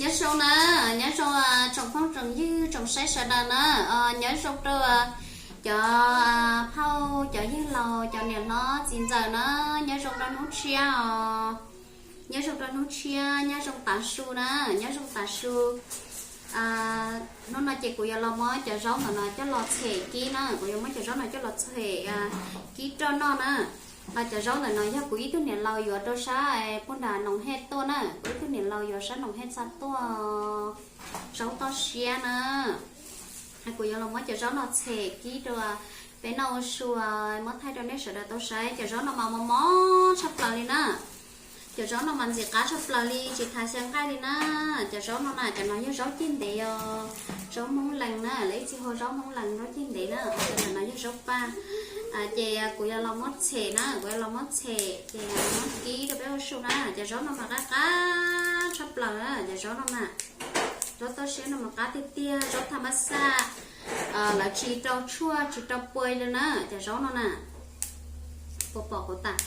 Nyob zoo na, nyob zoo tsoom phooj tsoom ywg tsoom saib sawv daws na, nyob zoo rau cov phauj cov yawg laus cov niam hlob txiv ntxawm na, nyob zoo rau hnub tshiab os, nyob zoo rau hnub tshiab, nyob zoo tav su na, nyob zoo tav su. Hnub no ces kuv yuav los muab cov zaub ntawm no coj los txhem kib na, kuv yuav muab cov zaub no coj los txhem kib roj noj na. Los cov zaub ntawm no yog kuv ib tug niam laus yuav rau sab puag nram Noom Hej tuaj na, kuv ib tug niam laus yuav sab Noom Hej txha tuaj, zaub toj siab na. Kuv yuav los muab cov zaub no txhem kib rau peb noj ua su, muab thaij rau nej sawv daws tau saib. Cov zaub no mas mos mos tshaj plaws li na. Cov zaub no mas ntxim qab tshaj plaws li, tsis tas xyaw nqaij li na. Cov zaub no na, cov no yog zaub ceg ntev os, zaub Hmoob Lees na, lawv ib txhia hu zaub Hmoob Lees, zaub ceg ntev na. Cov no yog zaub paj. Ces kuv yuav los muab txhem na, kuv yuav los muab txhem ces muab kib rau peb ua su na. Cov zaub no mas qab qab tshaj plaws na, cov zaub no na. Zaub toj siab no mas qab tiag tiag, zaub thaj mab xaj, lawv tsis rau tshuaj tsis rau pua li na, cov zaub no na. Puas pom kuv tas?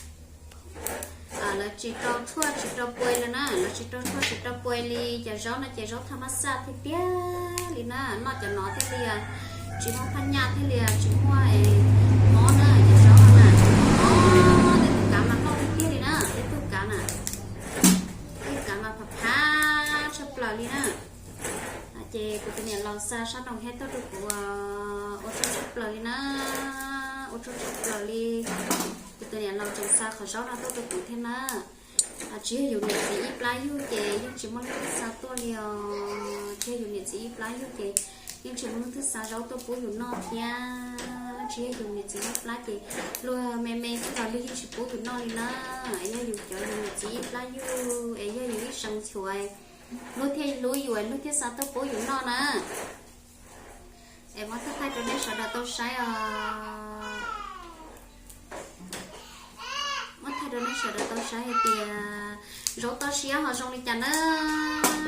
Lawv tsis rau tshuaj tsis rau pua li na, lawv tsis rau tshuaj tsis rau pua li. Cov zaub no ces zaub thaj mab xaj tiag tiag li na, noj cov no thiaj li tsis muaj phaj nyaj thiaj li tsis muaj mob na, cov zaub no na. Tej tug kav mas loj tiag tiag li na, tej tug kav na, tej tug kav mas phav phav tshaj plaws li na. Ces kuv tus niam laus xa sab Noom Hej tuaj rau kuv, ua tsaug tshaj plaws li na, ua tsaug tshaj plaws li. Kuv tus niam laus tseem xa qhov zaub no tuaj rau kuv thiab na. Tsis yog yus niam txiv ib plab yug ces yeej tsis muaj leej twg xa tuaj li os, tsis yog yus niam txiv ib plab yug ces yeej tsis muaj leej twg xa zaub tuaj pub yus noj thiab. Tsis yog yus niam txiv ib plab ces luag me me xwb los luag yeej tsis pub yus noj li na. Yog yus cov yus niam txiv ib plab yug es yog yus ib seev xyuas, luag thiaj hlub yus, luag thiaj xa tuaj pub yus noj na. Es muab thaij thaij rau nej sawv daws tau saib os. Muab thaij rau nej sawv daws tau saib hais tias zaub toj siab ho zoo li cas na.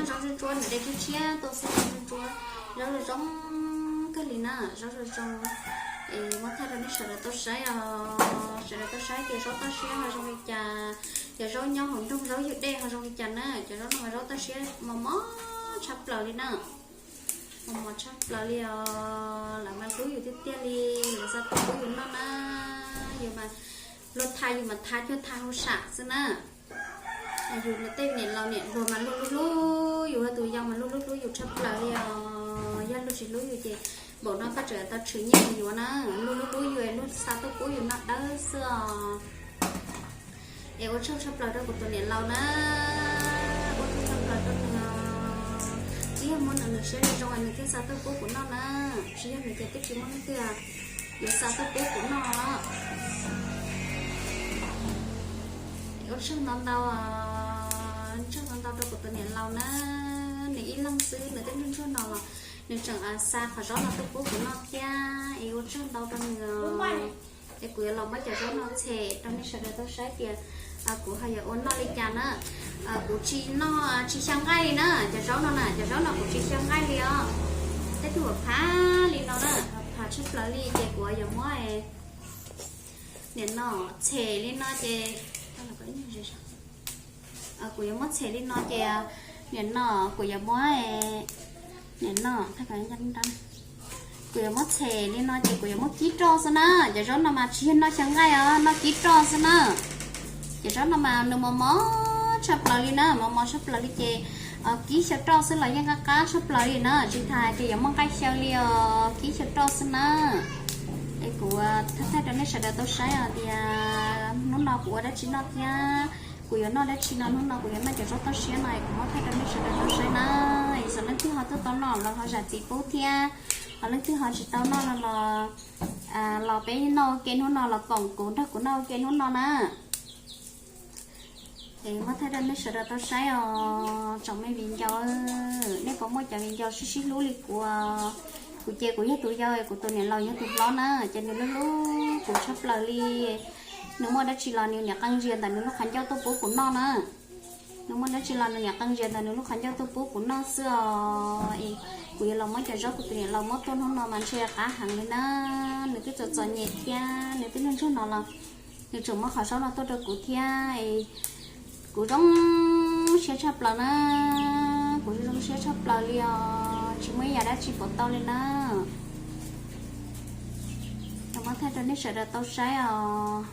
Zaub ntsuab ntsuab nws de tshiab tshiab tuaj xwb, zaub ntsuab ntsuab, zaub zoo zoo kawg li na, zaub zoo zoo. Es muab thaij rau nej sawv daws tau saib os, sawv daws tau saib tias zaub toj siab ho zoo li cas, cov zaub nyob hauv nroog zaub ywg dej ho zoo li cas na. Cov zaub no mas zaub toj siab mos mos tshaj plaws li na. Mos mos tshaj plaws li os, lawv mas hlub yus tiag tiag li, lawv xa tuaj pub yus noj na. Yus mas luag thaj yus mas thaj cuag thaj hauj sam xwb na. Yus tej niam laus niam hluas mas luag hlub hlub yus, tus yau mas luag hlub hlub yus tshaj plaws li os. Yog luag tsis hlub yus ces npaum no koj tseem tau tshwm nyiaj mus yuav na. Luag hlub hlub yus, luag xa tuaj pub yus noj dawb xwb os. Es ua tsaug tshaj plaws rau kuv tus niam laus na, ua tsaug tshaj plaws rau nws. Tsis yog muaj nws, nws siab zoo zoo nws thiaj xa tuaj pub kuv noj na, tsis yog nws ces twb tsis muaj leej twg yuav xa tuaj pub kuv noj. Ua tsaug ntau ntau, tsaug ntau ntau rau kuv tus niam laus na, nws ib leeg xwb nws twb ntsuag ntsuag no los nws tseem xa qhov zaub no tuaj pub kuv noj thiab. Es ua tsaug ntau rau nws. Es kuv yuav los muab cov zaub no txhem rau nej sawv daws tau saib tias kuv ho yuav ua noj li cas na. Kuv tsis noj tsis xyaw nqaij li na, cov zaub no na, cov zaub no kuv tsis xyaw nqaij li os. Tej tug phav li no na, phav tshaj plaws li ces kuv yuav muab nim no txhem li no ces kuv yuav muab txhem li no ces nim no kuv yuav muab, nim no, kuv yuav muab txhem li no ces kuv yuav muab kib roj xwb na. Cov zaub no mas tsis yog noj xyaw nqaij os, noj kib roj xwb na. Cov zaub no mas nws mos mos tshaj plaws li na, mos mos tshaj plaws li ces kib xyaw roj xwb los yeej qab qab tshaj plaws li na, tsis tas hais tias yuav muaj nqaij xyaw li os, kib xyaw roj xwb na. Es kuv thaij thaij rau nej sawv daws tau saib os tias hnub no kuv ua dab tsi noj thiab kuv yuav noj dab tsi no. Hnub no kuv yuav noj cov zaub toj siab no es kuv muab thaij rau nej sawv daws tau saib na. Es yog leej twg ho tuaj tau noj los ho zam txim pub thiab, ho leej twg ho tsis tau noj no los, los peb noj ua ke hnub no, los koom kuv nrog kuv noj ua ke hnub no na. Es muab thaij rau nej sawv daws tau saib os tsoom me viv ncaus, nej puas muaj cov viv ncaus sib sib hlub li kuv? Kuv ces kuv yog tus yau, kuv tus niam laus yog tus hlob na, ces nws hlub hlub kuv tshaj plaws li. Nws muaj dab tsi los nws niam qee zias ntawm nws lub qhov ncauj tuaj pub kuv noj na. Nws muaj dab tsi los nws niam qee zias ntawm nws lub qhov ncauj tuaj pub kuv noj xwb os. Es kuv yuav los muab cov zaub kuv tus niam laus muab tuaj hnub no mas ntshe qab heev li na. Nws twb txom txom nyem thiab nws twb ntsuag ntsuag no los nws tseem muab qhov zaub no tuaj rau kuv thiab. Kuv zoo siab tshaj plaws na, kuv zoo zoo Tshaj plaws li os, tsis muaj ib yam dab tsi pom tau li na. Los muab thaij rau nej sawv daws tau saib os.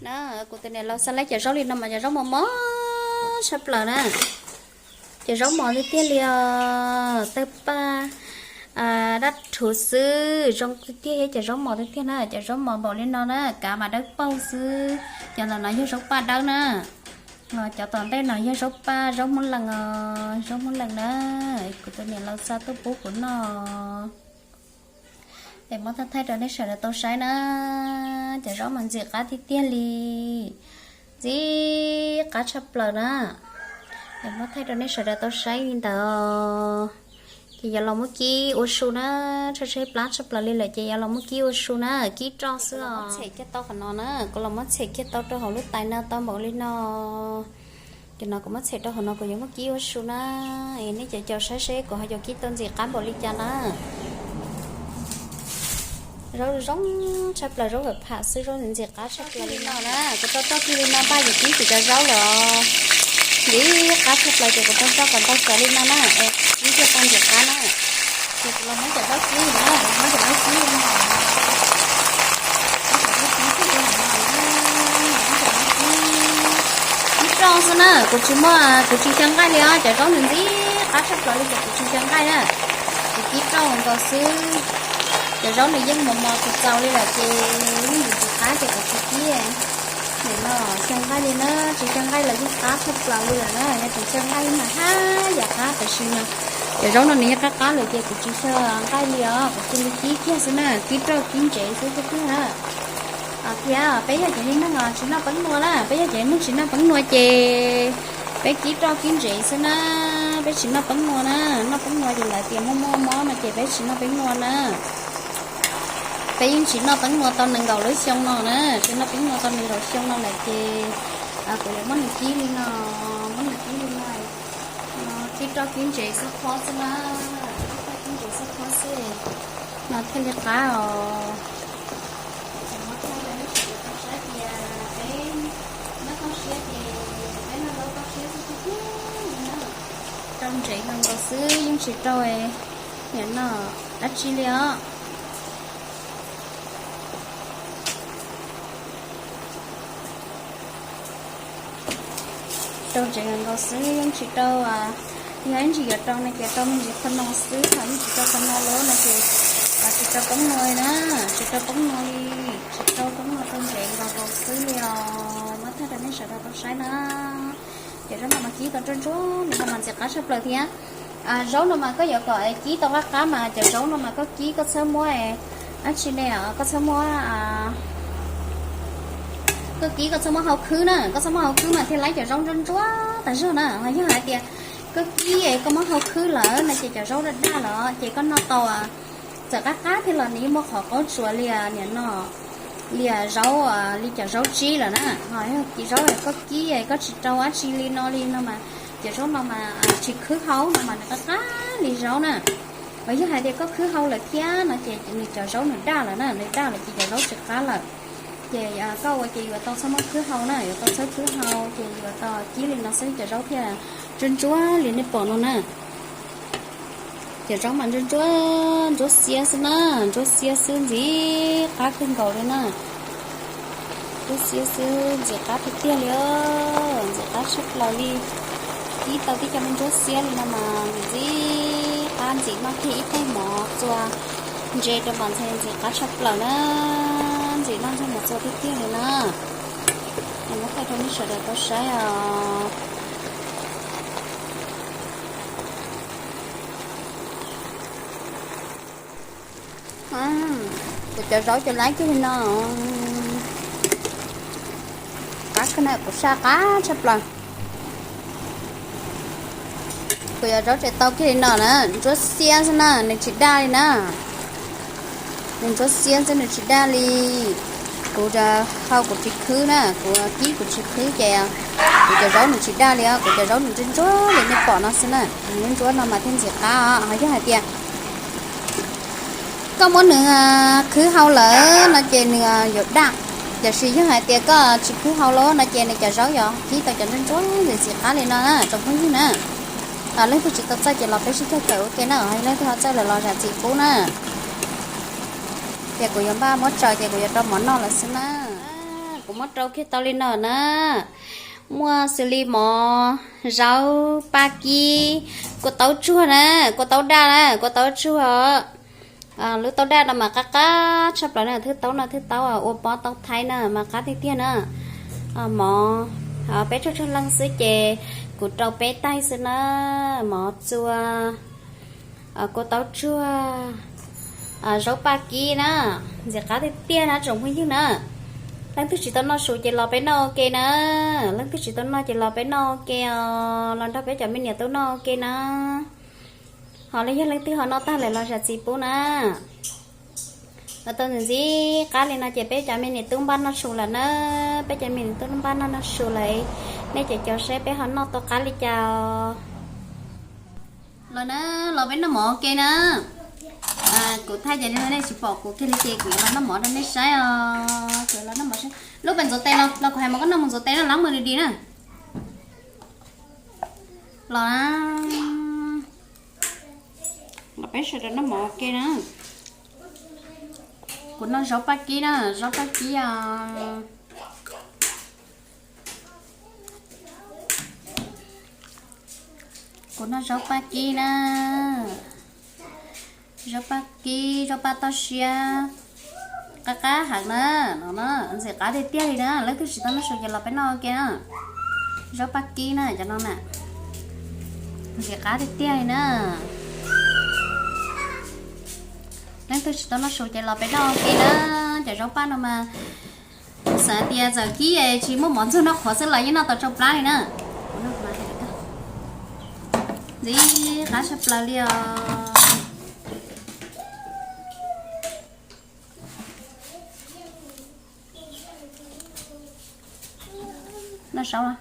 Na, kuv tus niam laus xa lawm cov zaub li no mas cov zaub mos mos tshaj plaws na. Cov zaub mos tiag tiag li os, tawg paj dab rhuv xwb, zoo tiag tiag thiab, cov zaub mos tiag tiag na, cov zaub mos npaum li no na, kav mas dawb paug xwb. Cov ntawm no yog zaub paj dawb na. Cov tom ntej no yog zaub paj, zaub Hmoob Lees os, zaub Hmoob Lees na. Kuv tus niam laus xa tuaj pub kuv noj. Es muab thaij thaij rau nej sawv daws tau saib na. Cov zaub mas ntxim qab tiag tiag li, ntxim qab tshaj plaws na. Es muab thaij rau nej sawv daws tau saib li ntawd. Ces yuav los muab kib ua su na, tshaib tshaib plab tshaj plaws li lawm ces yuav los muab kib ua su na, kib roj xwb os. Txhem kiag tau qhov no na, kuv los muab txhem kiag tau rau hauv lub tais no tau npaum li no. Ces no kuv muab txhem rau hauv no kuv yuav muab kib ua su na. Es nej cov caum saib seb kuv ho yuav kib tau ntxim qab npaum li cas na. Zaub zoo tshaj plaws, zaub hawm pham xwb, zaub ntxim qab tshaj plaws li no na. Kuv tau roj kiag li no npaj yuav kib kuv cov zaub lawm os. Ntxim qab tshaj plaws ces kuv tau roj kom ntau xov li no na. Es kib thiaj tau ntxim qab na. Ces kuv los muab cov zaub kib na, los muab cov zaub kib li no. Ib roj xwb na, kuv tsis muaj, kuv tsis xyaw nqaij li os, cov zaub nws ntxim qab tshaj plaws li ces kuv tsis xyaw nqaij na. Kuv kib roj nkaus xwb. Cov zaub nws yeej mos mos txaus txaus li lawm ces yeej ntxim ntxim qab ces kuv tsis kib. Nim no xyaw nqaij li na, tsis xyaw nqaij los yeej qab tshaj plaws li lawm na, yog tseem xyaw nqaij mas haj yam qab, tab sis mas cov zaub no nws yeej qab qab lawm ces kuv tsis xyaw nqaij li os, kuv cia li kib kiag xwb na, kib roj kib ntsev xwb tiag tiag na. Thiab peb yog cov niag neeg tsis noj peeb nua na, peb yog cov niag neeg tsis noj peeb nua ces peb kib roj kib ntsev xwb na, peb tsis noj peeb nua na. Noj peeb nua ces lawv tias muaj muaj mob no ces peb tsis noj peeb nua na. Peb yeej tsis noj peeb nua tau nees nkaum lub xyoo no na, tsis noj peeb nua tau nees nkaum xyoo no lawm ces kuv yuav muab nws kib li no, muab nws kib li no. Kib roj kib ntsev xwb qhob xwb na, kib roj kib ntsev xwb qhob xwb no thiaj li qab os. Saib tias peb noj toj siab ces peb noj zaub toj siab xwb tiag tiag li na. Rau ntsev nkaus xwb yeej tsis rau niam no dab tsi li os. Rau ntsev nkaus xwb yeej tsis rau, yog ib ntsis yuav rau no ces rau me ntsis qhov no xwb, ho yeej tsis rau qhov no lawm no ces tsis rau peeb nua li na, tsis rau peeb nua li, tsis rau peeb nua, rau ntsev nkaus nkaus xwb li os. Muab thaij rau nej sawv daws tau saib na. Cov zaub no mas kib tau ntsuab ntsuab li no mas ntxim qab tshaj plaws thiab. Zaub no mas koj yuav kom kib tau qab qab mas cov zaub no mas koj kib koj txhob muab dab tsi ne, koj txhob muab, koj kib koj txhob muab hau khwb na, koj txhob muab hau khwb mas thiaj laib cov zaub ntsuab ntsuab tas zog na. Ho yog hais tias koj kib koj muab hau khwb lawm no ces cov zaub daj daj lawm ces koj noj tau txawm qab qab thiab los nws yeej muaj qhov qaub tsuas li niam no, li zaub, li cov zaub tsib lawm na. Ho yog zaub koj kib koj tsis rau dab tsi li no li no mas cov zaub no mas tsis khwb hau no mas nws qab qab li zaub na. Ho yog hais tias koj khwb hau lawm thiab no ces nws cov zaub nws daj lawm na, nws daj lawm ces cov zaub tsis qab lawm. Ces koj ua ces yuav tau txhob muab khwb hau na, yuav tau txhob khwb hau ces yuav tau kib li no xwb cov zaub thiaj ntsuab ntsuab li nej pom no na. Cov zaub mas ntsuab ntsuab, ntsuab xiab xwb na, ntsuab xiab xwb ntxim qab kawg nkaus li na. Ntsuab xiab xwb ntxim qab tiag tiag li os, ntxim qab tshaj plaws li. Kib tau tib co me ntsuab xiab li no mas ntxim qab, ntxim noj kiag ib tais mov txua ntse rau mas ntxhais ntxim qab tshaj plaws na, ntxim noj ntxhais mov txua tiag tiag li na. Muab thaij rau nej sawv daws tau saib os. Kuv cov zaub cov laib kiag li no, qab kawg na, kuv saj qab tshaj plaws. Kuv cov zaub tseem tau kiag li no na, ntsuab xiab xwb na, nws tsis daj li na. Nws ntsuab xiab xwb nws tsis daj li. Kuv hau kuv tsis khwb na, kuv kib kuv tsis khwb ces kuv cov zaub nws tsis daj li os, kuv cov zaub nws ntsuab ntsuab li nej pom no xwb na. Nws ntsuab ntsuab no mas thiaj ntxim qab os. Ho yog hais tias koj muab nws khwb hau lawm no ces nws yuav daj. Tiam sis yog hais tias koj tsis kub hau lawm no ces nws cov zaub yog khib tau cov ntsuab ntsuab ntxim ntxim qab li no na tsoom phooj ywg na. Leej twg tsis tau txawj ces los peb sib cog kawm ua ke na, leej twg ho txawj lawm los zam txim pub na. Ces kuv yuav npaj muab tsaws ces kuv yuav rau mov noj lawm xwb na. Kuv muab rau kiag tau li no na. Muaj xws li mov, zaub, paj kib, kua taub tsuag na, kua taub daj na, kua taub tsuag. Lub taub daj no mas qab qab tshaj plaws na, thwj taub no thwj taub ua pob taub thaib na mas qab tiag tiag na. Mov peb tsawg tsawg leej xwb ces kuv rau peb taig xwb na. Mov txua, kua taub tsuag, zaub paj kib na, ntxim qab tiag tiag na tsoom phooj ywg na. Leej twg tsis tau noj su ces los peb noj ua ke na. Leej twg tsis tau noj ces los peb noj ua ke os, los nrog peb cov me niam tub noj ua ke na. Ho los yog leej twg ho noj tag lawm los zam txim pub na. Los tau ntxim ntxim qab li no ces peb cov me niam tub npaj noj su lawm na. Peb cov me niam tub npaj noj noj su lawm, nej ces caum seb peb ho noj tau qab li cas. Los na, los peb noj mov ua ke na. Kuv thaij ces nej tsis pom kuv kiag li ces kuv yuav los noj mov rau nej saib os. Kuv los noj mov saib. Lub pas ntxuav tes los, los kuv hais mas koj noj mus ntxuav tes na, lab mus di di na. Los na, los peb sawv daws noj mov ua ke na. Kuv noj zaub paj kib na, zaub paj kib os. Kuv noj zaub paj kib na. Zaub paj kib, zaub paj toj siab, qab qab heev na, no na, ntxim qab tiag tiag li na, leej twg tsis tau noj su ces los peb noj ua ke na. Zaub paj kib na, cov no na, ntxim qab tiag tiag li na. Leej twg tsis tau noj su ces los peb noj ua ke na. Cov zaub paj no mas xav tias txawm kib tsis muaj mov ntxuag noj qhuav xwb los yeej noj tau tsau plab li na. Ntxim qab tshaj plaws li os. Noj saub los.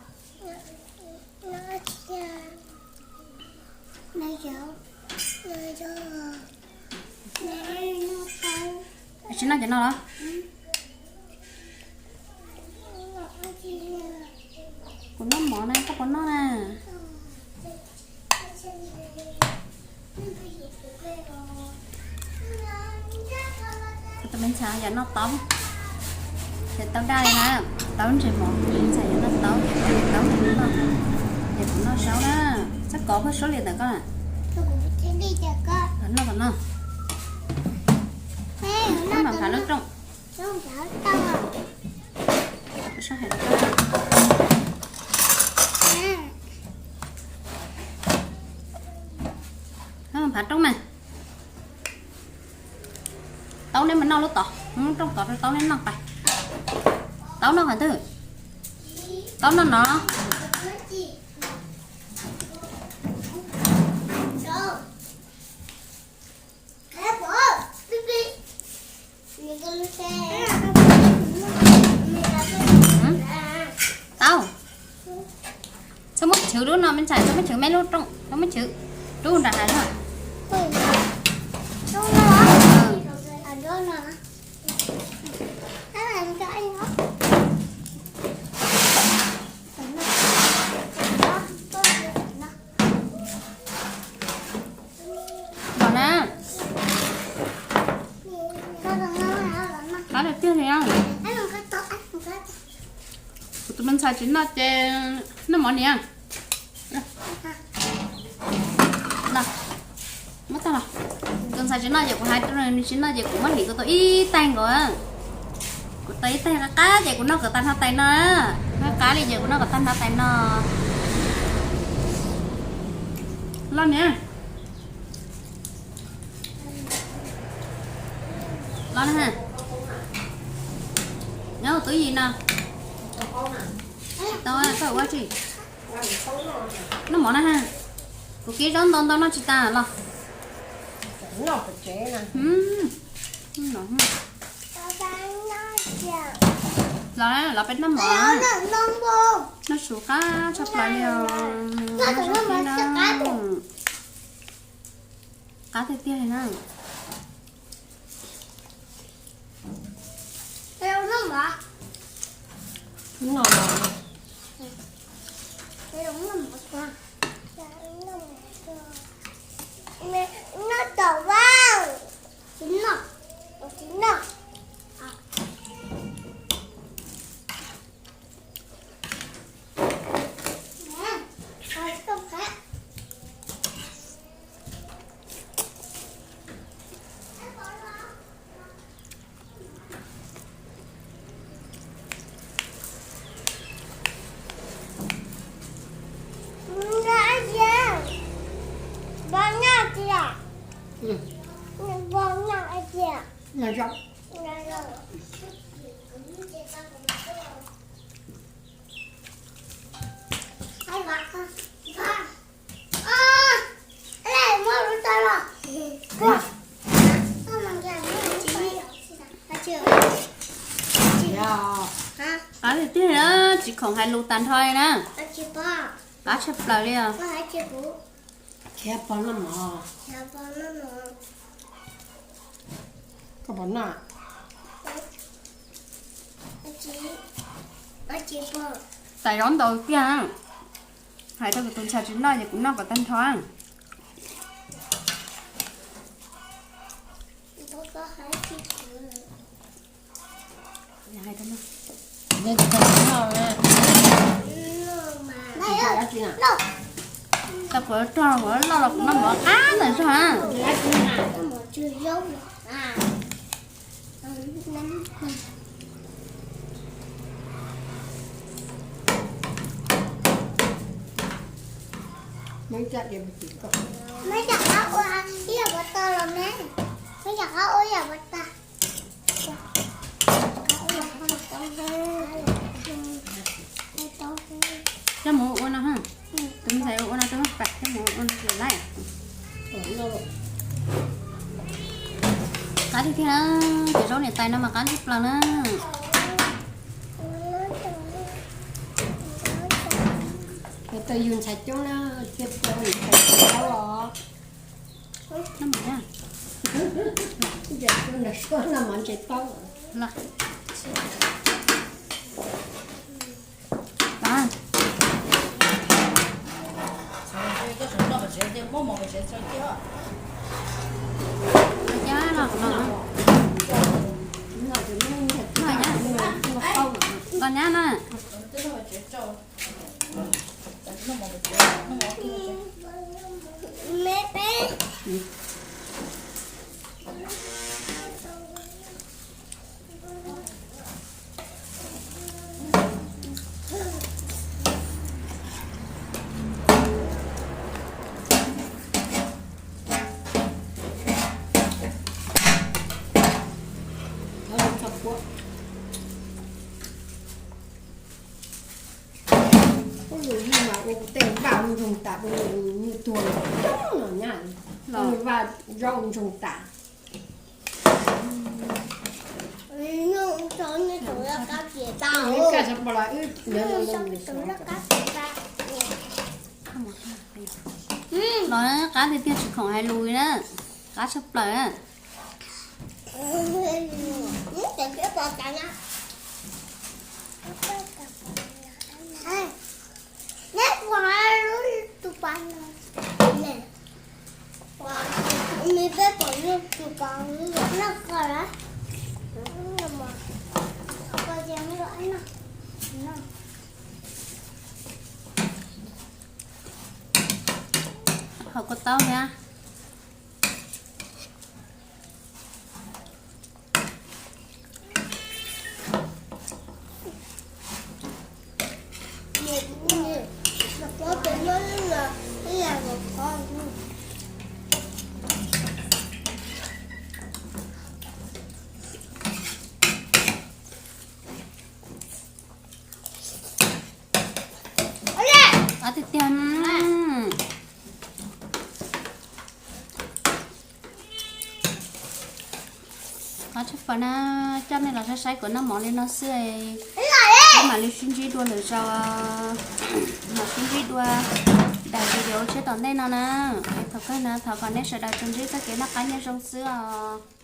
Tsis noj cov no los? Kuv noj mov na, koj puas noj na? Kuv tus me ntxhais yog noj taub, ces taub daj li na, taub ntseg mov, tus me ntxhais yog noj taub, taub noj, ces kuv noj saub na. Txhob kov phaj suab li ntawm koj na. Noj kom noj. Noj mas nphav lub rooj. Noj mas nphav rooj mas. Taub neb mas noj lub tod, lub rooj tod rau taub neb noj pais. Taub noj qhov twg? Taub noj no. Taub, txhob muab chwv lub no me ntxhais, txhob muab chwv me lub rooj, txhob muab chwv, rub nram hav no. Los na. Qab tiag tiag li. Kuv tus me ntxhais tsis noj ces noj mov niam. Los, muab tag los. Tus ntxhais tsis noj ces kuv hais rau nws, nws tsis noj ces kuv muab hliv kuv tau ib taig nkaus. Kuv tau ib taig qab qab ces kuv noj kom tag nrho tais no. Qab qab li ces kuv noj kom tag nrho tais no. Los niam. Los na. Nyob hauv tub yim no. Tau, koj ua tsi? Noj mov na ha. Kuv kib zaub ntau ntau noj tsis tas los. Los, los peb noj mov. Noj su qab tshaj plaws li os. Qab tiag tiag li na. Noj, noj tom vaj, tsis noj, tsis noj. Qab tiag tiag na, tsis khoom hais lus tag nrho li na. Qab tshaj plaws li os. Khiav pog noj mov. Koj pom noj? Tais zaub ntau tiag. Hais rau kuv tus ntxhais tsis noj ces kuv noj kom tag nrho. Tau kuv rog kuv loj los kuv noj mov qab ntawm zog. Meb cam qab ua ib yam pov tag los meb, meb cam qab ua ib yam pov tag. Coj mus ua no, tus ntxhais ua no rau pam, coj mus ua no laij. Qab tiag tiag, cov zaub niam tais no mas qab tshaj plaws na. Tau yug ntxhais coob na, thiaj tau niam tais zaub os. Noj mov na. Noj mov ntses taub. Los nyab na. Ub, yus mas ua kuv tej npaj ntsoog tas, nws tuag los nyab, vaj zaub ntsoog tas. Los qab tiag tiag tsis khoom hais lus li na, qab tshaj plaws na. Hauv ko taub thiab. Qab tiag tiag. Qab tshaj plaws na, coj nej los saib saib kuv noj mov li no xwb. Peb mam li sib ntsib dua lwm zaus, mam sib ntsib dua daim video tshiab tom ntej no na. Thaum kawg na thov kom nej sawv daws tsuas ntsib txoj kev noj qab nyob zoo xwb os.